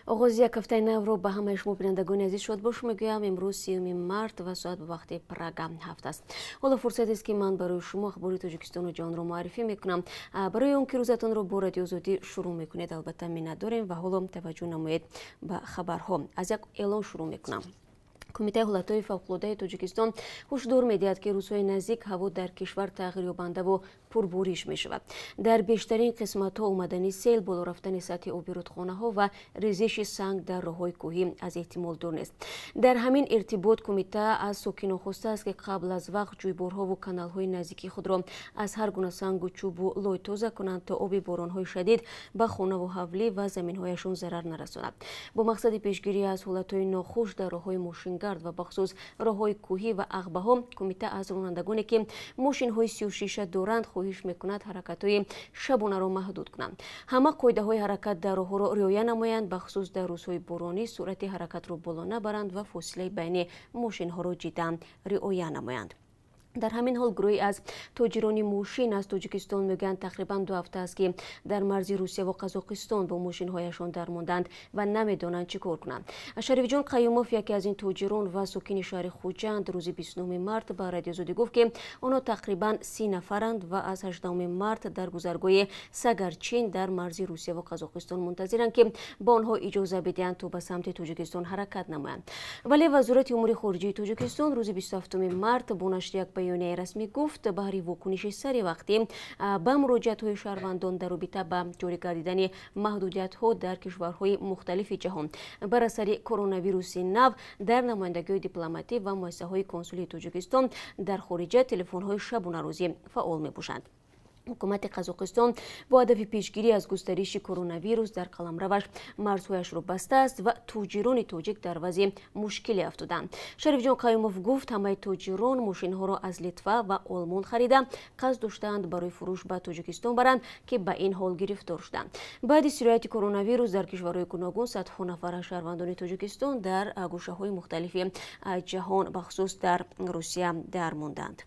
Оғози як ҳафтаи навро ба ҳамаи шумо, бинандагони азиз, шодбош мегӯям. Имрӯз 30 март ва соат ба вақти Прага 7 аст. Ҳоло фурсатест, ки ман барои шумо ахбори Тоҷикистону ҷаҳонро муаррифӣ мекунам. Барои он ки рӯзатонро бо Радиои Озодӣ шурӯъ мекунед, албатта миннатдорем ва ҳоло таваҷҷӯҳ намоед ба хабарҳо. Аз як эълон шурӯъ мекунам. Кумитаи ҳолатҳои фавқулодаи Тоҷикистон ҳушдор медиҳад, ки рӯзҳои наздик ҳаво дар кишвар тағйирёбандаву пурбориш мешавад. Дар бештарин қисматҳо омадани сел, боло рафтани сатҳи оби рудхонаҳо ва резиши санг дар роҳҳои кӯҳӣ аз эҳтимол дур нест. Дар ҳамин иртибот кумита аз сокинон хостааст, ки қабл аз вақт ҷӯйборҳову каналҳои наздики худро аз ҳар гуна сангу чӯбу лой тоза кунанд, то оби боронҳои шадид ба хонаву ҳавлӣ ва заминҳояшон зарар нарасонад. Бо мақсади пешгирӣ аз ҳолатҳои нохуш дар роҳҳои мошингард ва бахусус роҳҳои кӯҳӣ ва ағбаҳо, кумита аз ронандагоне, ки мошинҳои сиёҳшиша доранд, хоҳиш мекунад ҳаракатҳои шабонаро маҳдуд кунанд, ҳама қоидаҳои ҳаракат дар роҳҳоро риоя намоянд, бахусус дар рӯзҳои боронӣ суръати ҳаракатро боло набаранд ва фосилаи байни мошинҳоро ҷиддан риоя намоянд. Дар ҳамин ҳол гурӯҳе аз тоҷирони мошин аз Тоҷикистон мегӯянд, тақрибан 2 ҳафта аст, ки дар марзи Русия ва Қазоқистон бо мошинҳояшон дармонданд ва намедонанд, чӣ кор кунанд. Шарифҷон Қаюмов, яке аз ин тоҷирон ва сокини шаҳри Хуҷанд, рӯзи 29 март ба Радиои Озодӣ гуфт, ки онҳо тақрибан 30 нафаранд ва аз 18 март дар гузаргоҳи Сагарчин дар марзи Русия ва Қазоқистон мунтазиранд, ки ба онҳо иҷоза бидиҳанд, то ба самти Тоҷикистон ҳаракат намоянд. Вале Вазорати умури хориҷии Тоҷикистон рӯзи 27 март бо нашри як баёнияи расмӣ гуфт, баҳри вокуниши сари вақтӣ ба муроҷиатҳои шаҳрвандон дар робита ба ҷорӣ гардидани маҳдудиятҳо дар кишварҳои мухталифи ҷаҳон бар асари коронавируси нав, дар намояндагиҳои дипломатӣ ва муассисаҳои консулии Тоҷикистон дар хориҷа телефонҳои шабонарӯзӣ фаъол мебошанд. Ҳукумати Қазоқистон бо ҳадафи пешгирӣ аз густариши коронавирус дар қаламраваш марзҳояшро бастааст ва тоҷирони тоҷик дар вазъи мушкиле афтоданд. Шарифҷон Қаюмов гуфт, ҳамаи тоҷирон мошинҳоро аз Литва ва Олмон харида, қасд доштаанд барои фурӯш ба Тоҷикистон баранд, ки ба ин ҳол гирифтор шуданд. Баъди сирояти коронавирус дар кишварҳои гуногун садҳо нафар аз шаҳрвандони Тоҷикистон дар гӯшаҳои мухталифи ҷаҳон, бахусус дар Русия, дармонданд.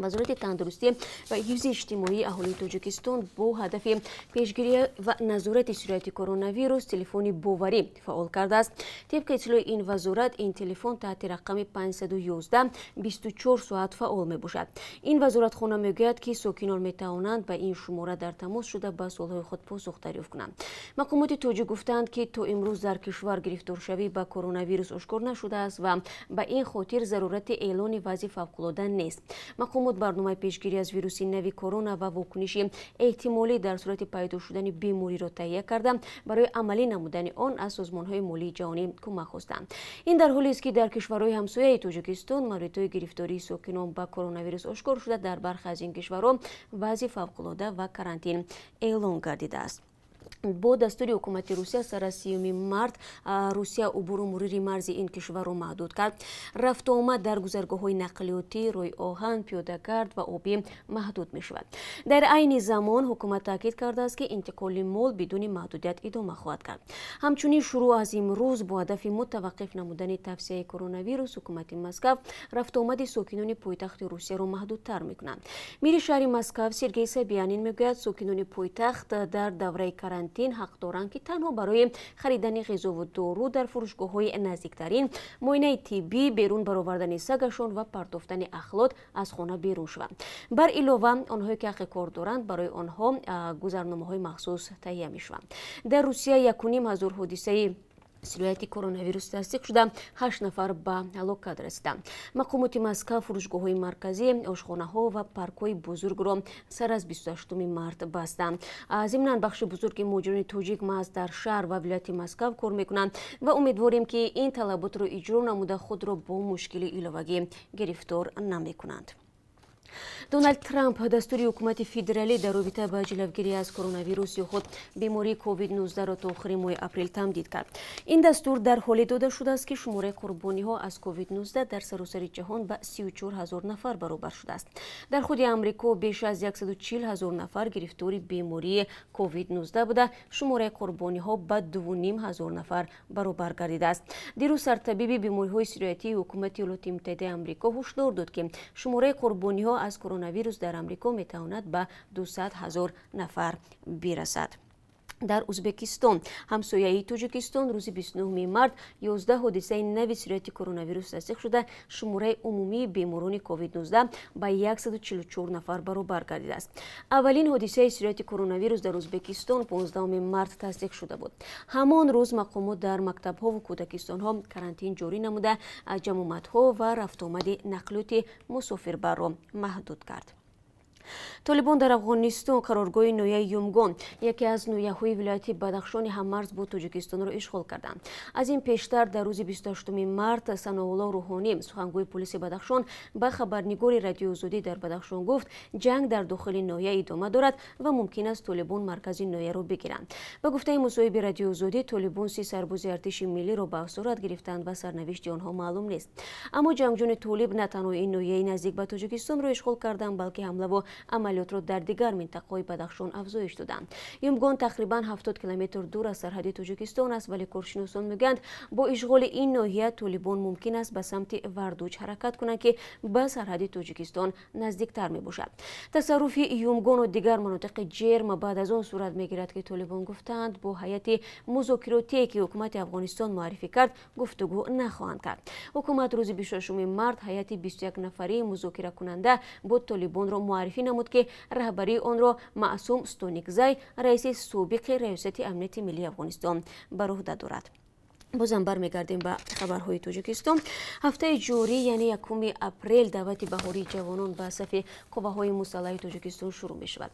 Вазорати тандурустӣ ва ҳифзи иҷтимоии аҳолии Тоҷикистон бо ҳадафи пешгирӣ ва назорати сирояти коронавирус телефони боварӣ фаъол кардааст. Тибқи иттилои ин вазорат, ин телефон таҳти рақами 511 24 соат фаъол мебошад. Ин вазоратхона мегӯяд, ки сокинон метавонанд ба ин шумора дар тамос шуда, ба суолҳои худ посух дарёфт кунанд. Мақомоти тоҷик гуфтаанд, ки то имрӯз дар кишвар гирифторшавӣ ба коронавирус ошкор нашудааст ва ба ин хотир зарурати эълони вазъи фавқулода нест. Мақомот барномаи пешгирӣ аз вируси нави корона ва вокуниши эҳтимолӣ дар сурати пайдо шудани бемориро таҳия карда, барои амалӣ намудани он аз созмонҳои молии ҷаҳонӣ кӯмак хостанд. Ин дар ҳолест, ки дар кишварҳои ҳамсояи Тоҷикистон мавридҳои гирифтории сокинон ба коронавирус ошкор шуда, дар бархе аз ин кишварҳо вазъи фавқулода ва карантин эълон гардидааст. Бо дастури ҳукумати Русия сар аз 30 март Русия убуру мурури марзи ин кишварро маҳдуд кард. Рафтуомад дар гузаргоҳҳои нақлиётӣ, рӯи оҳан, пиёдагард ва обӣ маҳдуд мешавад. Дар айни замон ҳукумат таъкид кардааст, ки интиқоли мол бидуни маҳдудият идома хоҳад кард. Ҳамчунин шурӯъ аз имрӯз бо ҳадафи мутаваққиф намудани тавсияи коронавирус ҳукумати Москав рафтуомади сокинони пойтахти Русияро маҳдудтар мекунад. Мири шаҳри Москав Сергей Собянин мегӯяд, сокинони пойтахт дар давраи карантин ҳақ доранд, ки танҳо барои харидани ғизову дору дар фурӯшгоҳҳои наздиктарин, муоинаи тиббӣ, берун баровардани сагашон ва партофтани ахлот аз хона берун шаванд. Бар илова, онҳое ки ҳаққи кор доранд, барои онҳо гузарномаҳои махсус таҳия мешаванд. Дар Русия 1500 ҳодисаи сирояти коронавирус тасдиқ шуда, 8 нафар ба ҳалокат расиданд. Мақомоти Москав фурӯшгоҳҳои марказӣ, ошхонаҳо ва паркҳои бузургро сар аз 28 март бастанд. Зимнан, бахши бузурги муҳоҷирони тоҷик маҳз дар шаҳр ва вилояти Москав кор мекунанд ва умедворем, ки ин талаботро иҷро намуда, худро бо мушкили иловагӣ гирифтор намекунанд. Доналд Трамп дастури ҳукумати федералӣ дар робита ба ҷилавгирӣ аз коронавирус ё худ бемории COVID-19-ро то охири моҳи апрел тамдид кард. Ин дастур дар ҳоле дода шудааст, ки шумораи қурбониҳо аз COVID-19 дар саросари ҷаҳон ба 34 ҳазор нафар баробар шудааст. Дар худи Амрико беш аз 140 ҳазор нафар гирифтори бемории COVID-19 буда, шумораи қурбониҳо ба 2,5 ҳазор нафар баробар гардидааст. Дирӯз сартабиби бемориҳои сироятии ҳукумати Иёлоти Муттаҳидаи Амрико ҳушдор дод, ки шумораи қурбониҳо аз коронавирус дар Амрико метавонад ба 200 ҳазор нафар бирасад. Дар Узбекистон, ҳамсояи Тоҷикистон, рӯзи 29 март 11 ҳодисаи нави сирояти коронавирус тасдиқ шуда, шумораи умумии беморони COVID-19 ба 144 нафар баробар гардидааст. Аввалин ҳодисаи сирояти коронавирус дар Узбекистон 15 март тасдиқ шуда буд. Ҳамон рӯз мақомот дар мактабҳову кӯдакистонҳо карантин ҷорӣ намуда, ҷамъомадҳо ва рафтуомади нақлиёти мусофирбарро маҳдуд кард. Толибон дар Афғонистон қароргоҳи ноҳияи Юмгон, яке аз ноҳияҳои вилояти Бадахшони ҳаммарз бо Тоҷикистонро ишғол карданд. Аз ин пештар дар рӯзи 28 март Саноулло Рӯҳонӣ, сухангӯи полиси Бадахшон, ба хабарнигори Радиои Озодӣ дар Бадахшон гуфт, ҷанг дар дохили ноҳия идома дорад ва мумкин аст толибон маркази ноҳияро бигиранд. Ба гуфтаи мусоҳиби Радиои Озодӣ, толибон 30 сарбози артиши миллиро ба асорат гирифтанд ва сарнавишти онҳо маълум нест. Аммо ҷангҷӯни толиб на танҳо ин ноҳияи наздик ба Тоҷикистонро ишғол карданд, балки ҳамлаву амалиётро дар дигар минтақаҳои Бадахшон афзоиш доданд. Юмгон тақрибан 70 километр дур аз сарҳади Тоҷикистон аст, вале коршиносон мегӯянд, бо ишғоли ин ноҳия толибон мумкин аст ба самти Вардуҷ ҳаракат кунанд, ки ба сарҳади Тоҷикистон наздиктар мебошад. Тасарруфи Юмгону дигар манотиқи ҷерм баъд аз он сурат мегирад, ки толибон гуфтанд, бо ҳайати музокиротие, ки ҳукумати Афғонистон муаррифӣ кард, гуфтугӯ нахоҳанд кард. Ҳукумат рӯзи 26 март ҳайати 21 нафарии музокиракунанда бо толибонро муаррифӣ намуд, ки раҳбарии онро Маъсум Стоникзай, раиси собиқи Раёсати амнияти миллии Афғонистон, бар уҳда дорад. Бозам бармегардем ба хабарҳои Тоҷикистон. Ҳафтаи ҷорӣ, яъне 1 апрел, даъвати баҳории ҷавонон ба сафи қувваҳои мусаллаҳи Тоҷикистон шурӯъ мешавад.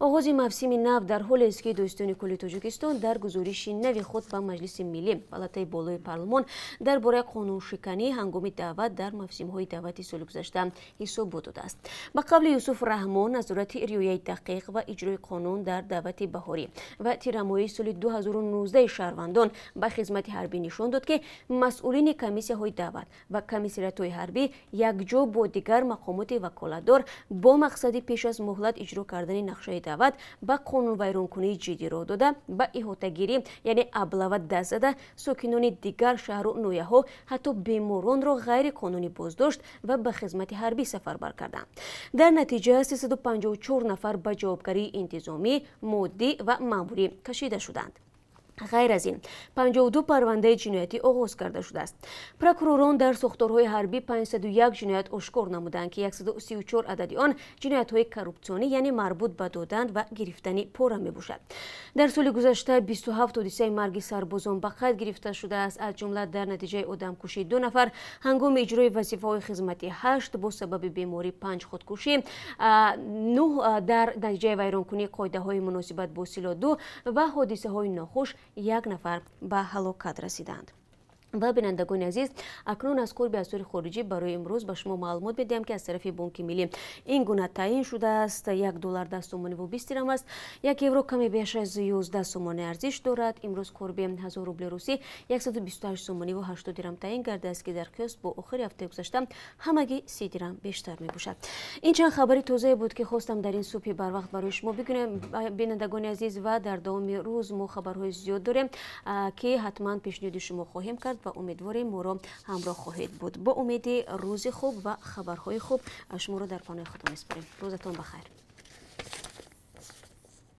Оғози мавсими нав дар ҳолест, ки Дӯстони кулли Тоҷикистон дар гузориши нави худ ба Маҷлиси миллӣ, палатаи болои парлумон, дар бораи қонуншиканӣ ҳангоми даъват дар мавсимҳои даъвати соли гузашта ҳисобот додааст. Ба қавли Юсуф Раҳмон, назорати риояи дақиқ ва иҷрои қонун дар даъвати баҳорӣ ва тирамоҳии соли 2019 шаҳрвандон ба хизмати ҳарбӣ нишон дод, ки масъулини комиссияҳои даъват ва комиссариятҳои ҳарбӣ якҷо бо дигар мақомоти ваколатдор бо мақсади пеш аз муҳлат иҷро кардани нақшаи даъват ба қонунвайронкунии ҷиддӣ роҳ дода, ба иҳотагирӣ, яъне аблава даст зада, сокинони дигар шаҳру ноҳияҳо, ҳатто беморонро ғайриқонунӣ боздошт ва ба хизмати ҳарбӣ сафарбар карданд. Дар натиҷа 354 нафар ба ҷавобгарии интизомӣ, моддӣ ва маъмурӣ кашида шуданд. Ғайр аз ин, 52 парвандаи ҷиноятӣ оғоз карда шудааст. Прокуророн дар сохторҳои ҳарбӣ 501 ҷиноят ошкор намуданд, ки 134 адади он ҷиноятҳои коррупсионӣ, яъне марбут ба додан ва гирифтани пора мебошад. Дар соли гузашта 27 ҳодисаи марги сарбозон ба қайд гирифта шудааст, аз ҷумла дар натиҷаи одамкушии 2 нафар ҳангоми иҷрои вазифаҳои хизматӣ, 8 бо сабаби беморӣ, 5 худкушӣ, 9 дар натиҷаи вайронкунии қоидаҳои муносибат бо силоҳ, 2 ва ҳодисаҳои нохуш 1 нафар ба ҳалокат расиданд. Ва бинандагони азиз, акнун аз қурби асъори хориҷӣ барои имрӯз ба шумо маълумот медиҳам, ки аз тарафи Бонки Миллӣ ин гуна таъин шудааст. 1 доллар 10 сомониву 20 дирам аст, 1 евро каме беш аз 11 сомони арзиш дорад. Имрӯз қурби 1000 рубли русӣ 128 сомониву 80 дирам таъин гардааст, ки дар қиёс бо охири ҳафтаи гузашта ҳамагӣ 30 дирам бештар мебошад. Ин чанд хабари тозае буд, ки хостам дар ин субҳи барвақт барои шумо бигӯям, бинандагони азиз, ва дар давоми рӯз мо хабарҳои зиёд дорем, ки ҳатман пешниҳоди шумо хоҳем кард ва умедворем моро ҳамроҳ хоҳед буд. Бо умеди рӯзи хуб ва хабарҳои хуб шуморо дар паноҳи Худо месупорем. Рӯзатон бахайр.